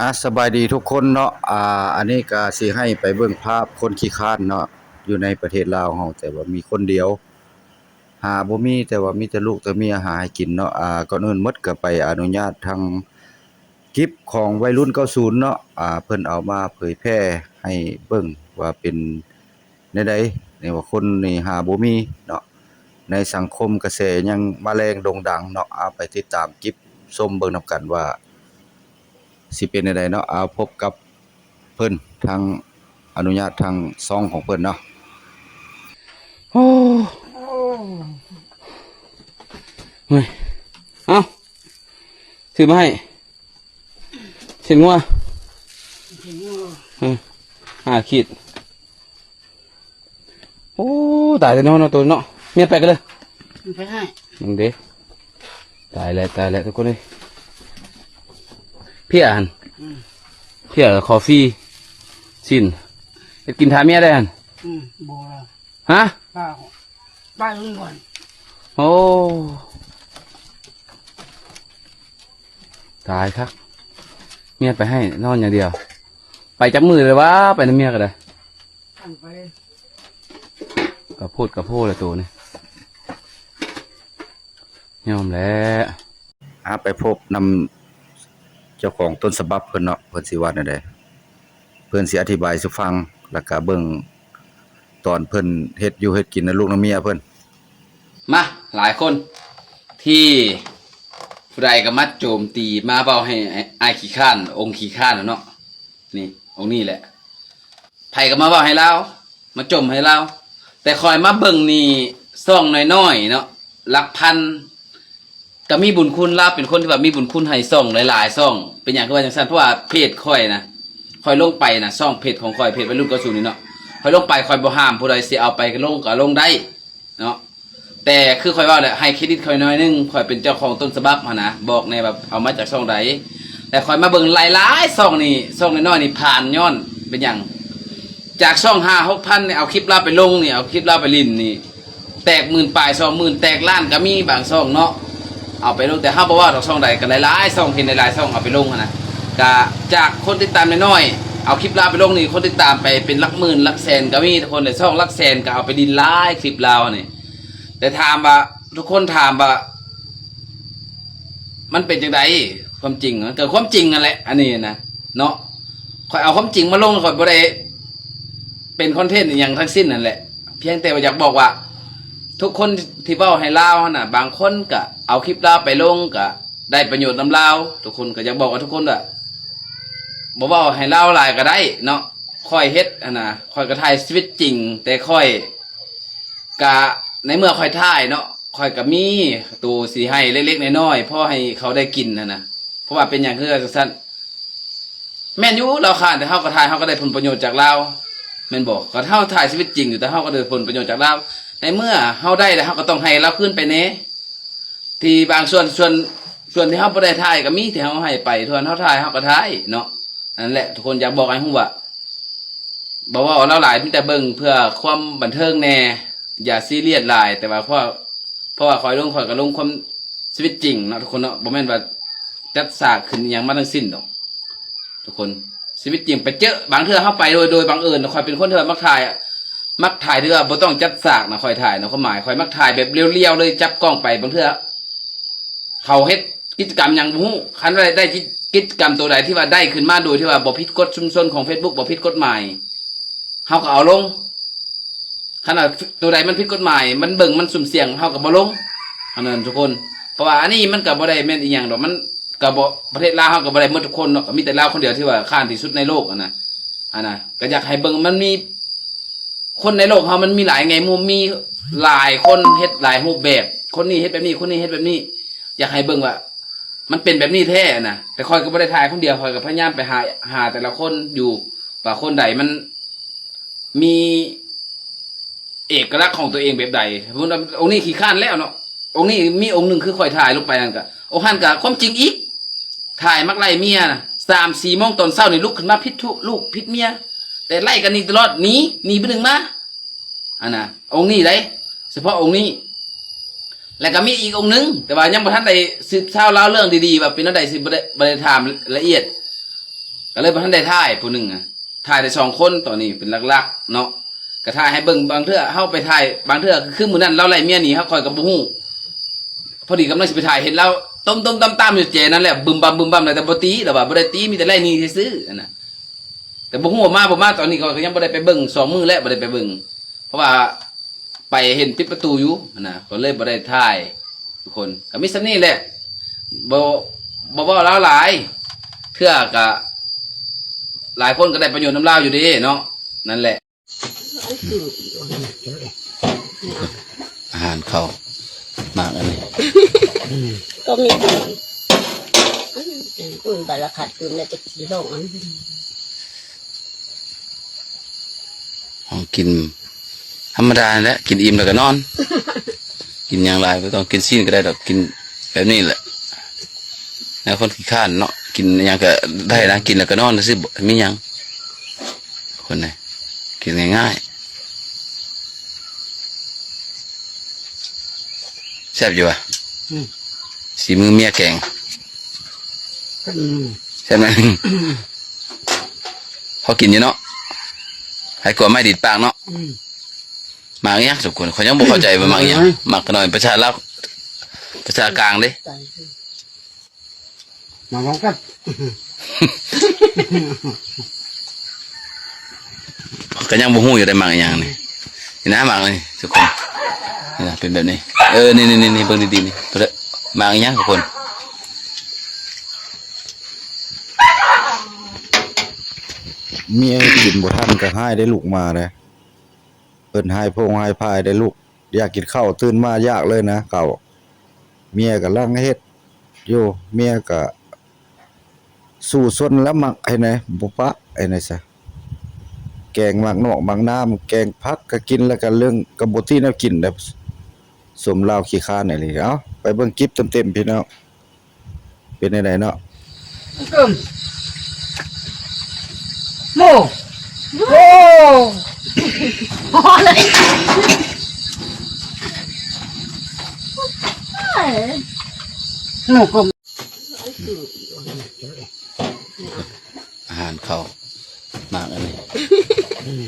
ອາ ສະບາຍດີທຸກຄົນເນາະ. ອາ ອັນນີ້ກະຊິໃຫ້ໄປເບິ່ງພາບຄົນຂີ້ຄ້ານເນາະ ຢູ່ໃນປະເທດລາວເຮົາ ແຕ່ວ່າມີຄົນດຽວ ຫາບໍ່ມີ ແຕ່ວ່າມີແຕ່ລູກແຕ່ເມຍຫາໃຫ້ກິນເນາະ. ອາ ກ່ອນອື່ນໝົດກະໄປອະນຸຍາດທາງ ຄລິບຂອງໄວລຸ້ນເກົ້າສູນເນາະ ອາ ເພິ່ນເອົາມາເຜີຍແຜ່ໃຫ້ເບິ່ງວ່າເປັນແນວໃດ ໃນວ່າຄົນນີ້ຫາບໍ່ມີເນາະ ໃນສັງຄົມກະແສຍັງມາແລງໂດ່ງດັງເນາະ. ເອົາໄປຕິດຕາມຄລິບຊົມເບິ່ງນຳກັນວ່າຊິເປັນແນວໃດເນາະ. ເອົາ ພົບກັບເພິ່ນ ທາງອະນຸຍາດທາງຊ່ອງຂອງເພິ່ນເນາະ. ໂອ້ ເຮີ້ຍ ເອົາ ຊື້ມາໃຫ້ ຊີ້ນງົວ ເອີ ຫ້າຂີດ. ໂອ້ ຕາຍແລ້ວເນາະ ໂຕເນາະ. ເມຍໄປກັນເລີຍ ມັນໄປໃຫ້ ເບິ່ງເດ້. ຕາຍແລ້ວ ຕາຍແລ້ວທຸກຄົນເອີຍ. ເພຍຫັ້ນ ອືມ ເພຍຂໍຟຣີຊີ້ນ ເຮັດກິນຖ້າເມຍໄດ້ຫັ້ນ. ອືມ ບໍ່ລະ ຮະ ປ້າ ປ້າເບິ່ງກ່ອນ. ໂອ້ ຕາຍຄັກ ເມຍໄປໃຫ້ນອນຢ່າງດຽວ. ໄປຈັກມື້ແລ້ວວະ ໄປນຳເມຍກະໄດ້. ກະໂພດກະໂພແຫຼະໂຕນີ້ ຍອມແຫຼະ. ຫາໄປພົບນຳເຈົ້າຂອງຕົ້ນສະບັບເພິ່ນເນາະ ເພິ່ນຊິວ່າແນວໃດ ເພິ່ນຊິອະທິບາຍສູ່ຟັງ ແລ້ວກະເບິ່ງຕອນເພິ່ນເຮັດຢູ່ເຮັດກິນນຳລູກນຳເມຍເພິ່ນ. ມາ ຫຼາຍຄົນທີ່ຜູ້ໃດກະມາໂຈມຕີ ມາເວົ້າໃຫ້ອ້າຍຂີ້ຄ້ານ ອົງຂີ້ຄ້ານເນາະ. ນີ້ ອົງນີ້ແຫຼະ ໃຜກະມາເວົ້າໃຫ້ລາວ ມາຈົ່ມໃຫ້ລາວ. ແຕ່ຂ້ອຍມາເບິ່ງນີ້ ຊ່ອງນ້ອຍໆເນາະ ຫຼັກພັນ ກະມີບຸນຄຸນ. ລາວເປັນຄົນທີ່ວ່າມີບຸນຄຸນໃຫ້ຊ່ອງຫຼາຍໆຊ່ອງ. ເປັນຫຍັງຄືວ່າຈັ່ງຊັ້ນ? ເພາະວ່າເພຈຂ້ອຍນະ ຂ້ອຍລົງໄປນະ ຊ່ອງເພຈຂອງຂ້ອຍ ເພຈໄວລຸ້ນເກົ້າສູນນີ້ເນາະ ຂ້ອຍລົງໄປ ຂ້ອຍບໍ່ຫ້າມຜູ້ໃດ ຊິເອົາໄປລົງກະລົງໄດ້ເນາະ. ແຕ່ຄືຂ້ອຍເວົ້າແຫຼະ ໃຫ້ເຄຣດິດຂ້ອຍໜ້ອຍໜຶ່ງ ຂ້ອຍເປັນເຈົ້າຂອງຕົ້ນສະບັບຫັ້ນນະ ບອກແດ່ວ່າເອົາມາຈາກຊ່ອງໃດ. ແຕ່ຂ້ອຍມາເບິ່ງຫຼາຍໆຊ່ອງນີ້ ຊ່ອງນ້ອຍໆນີ້ຜ່ານ ຍ້ອນເປັນຫຍັງ? ຈາກຊ່ອງຫ້າຫົກພັນນີ້ ເອົາຄລິບລາວໄປລົງນີ້ ເອົາຄລິບລາວໄປຫຼິ້ນນີ້ ແຕກໝື່ນປາຍ ສອງໝື່ນ ແຕກລ້ານກະມີບາງຊ່ອງເນາະ ເອົາໄປລົງ. ແຕ່ເຮົາບໍ່ເວົ້າດອກຊ່ອງໃດ ກະຫຼາຍໆຊ່ອງ ເຫັນຫຼາຍໆຊ່ອງເອົາໄປລົງຫັ້ນນະ. ກະຈາກຄົນຕິດຕາມນ້ອຍໆ ເອົາຄລິບລາວໄປລົງນີ້ ຄົນຕິດຕາມໄປເປັນຫຼັກໝື່ນຫຼັກແສນກະມີທຸກຄົນເດ້. ຊ່ອງຫຼັກແສນກະເອົາໄປຫຼິ້ນຫຼາຍຄລິບລາວນີ້. ແຕ່ຖາມວ່າ ທຸກຄົນຖາມວ່າ ມັນເປັນຈັ່ງໃດຄວາມຈິງ? ມັນກະຄວາມຈິງຫັ້ນແຫຼະ ອັນນີ້ນະເນາະ. ຂ້ອຍເອົາຄວາມຈິງມາລົງ ຂ້ອຍບໍ່ໄດ້ເປັນຄອນເທັນອີ່ຫຍັງທັງສິ້ນຫັ້ນແຫຼະ. ພຽງແຕ່ວ່າຢາກບອກວ່າ ທຸກຄົນທີ່ເວົ້າໃຫ້ລາວຫັ້ນນະ ບາງຄົນກະເອົາຄລິບລາວໄປລົງ ກະໄດ້ປະໂຫຍດນຳລາວ. ທຸກຄົນກະຢາກບອກວ່າ ທຸກຄົນກະບໍ່ເວົ້າໃຫ້ລາວຫຼາຍກະໄດ້ເນາະ. ຂ້ອຍເຮັດຫັ້ນນະ ຂ້ອຍກະຖ່າຍຊີວິດຈິງ ແຕ່ຂ້ອຍ ກະໃນເມື່ອຂ້ອຍຖ່າຍເນາະ ຂ້ອຍກະມີໂຕຊິໃຫ້ເລັກໆນ້ອຍໆ ພໍໃຫ້ເຂົາໄດ້ກິນຫັ້ນນະ. ເພາະວ່າເປັນຫຍັງຄືວ່າຈັ່ງຊັ້ນ? ແມ່ນຢູ່ ລາວຄ້ານ ແຕ່ເຮົາກະຖ່າຍ ເຮົາກະໄດ້ຜົນປະໂຫຍດຈາກລາວ ແມ່ນບໍ່? ກະເຮົາຖ່າຍຊີວິດຈິງຢູ່ ແຕ່ເຮົາກະໄດ້ຜົນປະໂຫຍດຈາກລາວ. ໃນເມື່ອເຮົາໄດ້ແລ້ວ ເຮົາກະຕ້ອງໃຫ້ລາວຄືນໄປແດ່. ທີ່ບາງສ່ວນ ສ່ວນ ສ່ວນທີ່ເຮົາບໍ່ໄດ້ຖ່າຍກະມີ ທີ່ເຮົາໃຫ້ໄປ ສ່ວນເຮົາຖ່າຍ ເຮົາກະຖ່າຍເນາະ. ນັ້ນແຫຼະ ທຸກຄົນ ຢາກບອກໃຫ້ຮູ້ວ່າ ບໍ່ເວົ້າລາວຫຼາຍ ມີແຕ່ເບິ່ງເພື່ອຄວາມບັນເທີງແດ່ ຢ່າຊີຣຽສຫຼາຍ. ແຕ່ວ່າເພາະ ເພາະວ່າຂ້ອຍລົງ ຂ້ອຍກະລົງຄວາມຊີວິດຈິງເນາະທຸກຄົນເນາະ ບໍ່ແມ່ນວ່າຈັດສາກຂຶ້ນອີ່ຫຍັງມາທັງສິ້ນດອກທຸກຄົນ. ຊີວິດຈິງໄປເຈີ ບາງເທື່ອເຮົາໄປໂດຍ ໂດຍບັງເອີນ. ຂ້ອຍເປັນຄົນທີ່ວ່າມັກຖ່າຍ ມັກຖ່າຍທີ່ວ່າບໍ່ຕ້ອງຈັດສາກນະ ຂ້ອຍຖ່າຍນະ. ຄວາມໝາຍຂ້ອຍມັກຖ່າຍແບບລຽວໆເລີຍ ຈັບກ້ອງໄປ ບາງເທື່ອ ເຂົາເຮັດກິດຈະກຳຫຍັງບໍ່ຮູ້ ຄັນວ່າໄດ້ກິດ ກິດຈະກຳໂຕໃດທີ່ວ່າໄດ້ຂຶ້ນມາໂດຍທີ່ວ່າບໍ່ຜິດກົດຊຸມຊົນຂອງເຟສບຸກ ບໍ່ຜິດກົດໝາຍ ເຮົາກະເອົາລົງ. ຄັນວ່າໂຕໃດມັນຜິດກົດໝາຍ ມັນເບິ່ງມັນສຸ່ມສ່ຽງ ເຮົາກະບໍ່ລົງ ອັນນັ້ນທຸກຄົນ. ເພາະວ່າອັນນີ້ມັນກະບໍ່ໄດ້ແມ່ນອີ່ຫຍັງດອກ ມັນກະບໍ່ ປະເທດລາວເຮົາກະບໍ່ໄດ້ໝົດທຸກຄົນເນາະ ກະມີແຕ່ລາວຄົນດຽວທີ່ວ່າຄ້ານທີ່ສຸດໃນໂລກຫັ້ນນະ ຫັ້ນນະ. ກະຢາກໃຫ້ເບິ່ງ ມັນມີ ຄົນໃນໂລກເຮົາມັນມີຫຼາຍແງ່ມຸມ ມີຫຼາຍຄົນເຮັດຫຼາຍຮູບແບບ ຄົນນີ້ເຮັດແບບນີ້ ຄົນນີ້ເຮັດແບບນີ້ ຢາກໃຫ້ເບິ່ງວ່າມັນເປັນແບບນີ້ແທ້ນະ. ແຕ່ຂ້ອຍກະບໍ່ໄດ້ຖ່າຍຄົນດຽວ ຂ້ອຍກະພະຍາຍາມໄປຫາ ຫາແຕ່ລະຄົນຢູ່ວ່າຄົນໃດມັນມີເອກະລັກຂອງໂຕເອງແບບໃດ. ສົມມຸດວ່າອົງນີ້ຂີ້ຄ້ານແລ້ວເນາະ ອົງນີ້ມີອົງໜຶ່ງຄືຂ້ອຍຖ່າຍລົງໄປຫັ້ນກະ ອົງຫັ້ນກະຄວາມຈິງອີກ ຖ່າຍມັກໄລ່ເມຍນະ ສາມສີ່ໂມງຕອນເຊົ້ານີ້ລຸກຂຶ້ນມາຜິດລູກຜິດເມຍ ແຕ່ໄລ່ກັນໜີຕະຫຼອດ ໜີ ໜີບໍ່ໜຶ່ງມາ ອັນນະ ອົງນີ້ເດ້ ສະເພາະອົງນີ້. ແລ້ວກະມີອີກອົງໜຶ່ງ ແຕ່ວ່າຍັງບໍ່ທັນໄດ້ສືບຊາວລາວເລື່ອງດີໆ ວ່າເປັນແນວໃດ ຊິບໍ່ໄດ້ ບໍ່ໄດ້ຖາມລະອຽດ. ກໍເລີຍບໍ່ທັນໄດ້ຖ່າຍຜູ້ໜຶ່ງນະ ຖ່າຍໄດ້ສອງຄົນຕອນນີ້ເປັນຫຼັກໆເນາະ ກໍຖ່າຍໃຫ້ເບິ່ງ. ບາງເທື່ອເຮົາໄປຖ່າຍ ບາງເທື່ອຄືມື້ນັ້ນລາວໄລ່ເມຍໜີ ເຮົາ ຂ້ອຍກໍບໍ່ຮູ້ ພໍດີກຳລັງຊິໄປຖ່າຍ ເຫັນລາວຕົ້ມໆຕຳໆຢູ່ເຈນັ້ນແຫຼະ ບຶມບຳບຶມບຳ ແລ້ວແຕ່ບໍ່ຕີ ລາວວ່າບໍ່ໄດ້ຕີ ມີແຕ່ໄລ່ໜີຊື່ໆຫັ້ນນະ. ແຕ່ບໍ່ຮູ້ວ່າມາບໍ່ມາ ຕອນນີ້ຂ້ອຍກໍຍັງບໍ່ໄດ້ໄປເບິ່ງ ສອງມື້ແລ້ວບໍ່ໄດ້ໄປເບິ່ງ ເພາະວ່າໄປເຫັນປິດປະຕູຢູ່ຫັ້ນນະ ກໍເລີຍບໍ່ໄດ້ຖ່າຍ. ທຸກຄົນ ກໍມີສ່ຳນີ້ແຫຼະ ບໍ່ ບໍ່ເວົ້າລາວຫຼາຍ ເທື່ອກະຫຼາຍຄົນກໍໄດ້ປະໂຫຍດນຳລາວຢູ່ເດ້ເນາະ. ນັ້ນແຫຼະ ອາຫານເຂົ້າ ໝາກອັນນີ້ ກໍມີ ອືມ ບາລະຄັດຕື່ມແລ້ວຈະກິນລອງອັນ ຂອງກິນທຳມະດານີ້ແຫຼະ ກິນອີ່ມແລ້ວກໍນອນ ກິນຫຍັງຫຼາຍບໍ່ຕ້ອງກິນຊີ້ນກໍໄດ້ດອກ ກິນແບບນີ້ແຫຼະ ແນວຄົນຂີ້ຄ້ານເນາະ ກິນຫຍັງກໍໄດ້ນະ ກິນແລ້ວກໍນອນຊື່ໆ ບໍ່ມີຫຍັງ ຄົນນີ້ ກິນງ່າຍໆ ແຊບຢູ່ຫວາ? ອືມ ສີມືເມຍແກງ ອືມ ແຊບນະ ພໍກິນຢູ່ເນາະ ໃຫ້ກວ່າໄມ້ດີດປາກເນາະ ອືມ ໝາກຫຍັງທຸກຄົນ ຂ້ອຍຍັງບໍ່ເຂົ້າໃຈວ່າໝາກຫຍັງ ໝາກກະໜ້ອຍ ພາສາລາວ ພາສາກາງເດ້ ໝາກຫຍັງກັນ ຂ້ອຍກໍຍັງບໍ່ຮູ້ຢູ່ເດ້ໝາກຫຍັງນີ້ ນີ້ນະ ໝາກນີ້ທຸກຄົນ ນີ້ນະ ເປັນແບບນີ້ ເອີ ນີ້ໆໆ ເບິ່ງດີໆນີ້ ໝາກຫຍັງທຸກຄົນ ເມຍກິນບໍ່ທັນກໍຮ້າຍໄດ້ລູກມາເດ້ ເອີ້ນຮ້າຍໂພງຮ້າຍພາຍໄດ້ລູກ ຢາກກິນເຂົ້າ ຕື່ນມາຢາກເລີຍນະເຂົ້າ ເມຍກຳລັງເຮັດຢູ່ ເມຍກະສູ້ຊົນແລ້ວ ໝາກເຮັດໃດບໍ່ປະ ເຮັດໃດຊະ ແກງໝາກນອກໝາກນ້ຳ ແກງຜັກກະກິນ ແລ້ວກະເລື່ອງກະບໍ່ຕິແນວກິນເດ້ ສົມລາວຂີ້ຄ້ານອີ່ຫຼີ. ເອົາ ໄປເບິ່ງກິບເຕັມໆ ພີ່ນ້ອງ. ເປັນແນວໃດເນາະ? ກຶມ ໂມ ໂອ້ ພໍເລີຍ ໂມກຶມ ອາຫານເຂົ້າ ໝາກອັນນີ້ ອືມ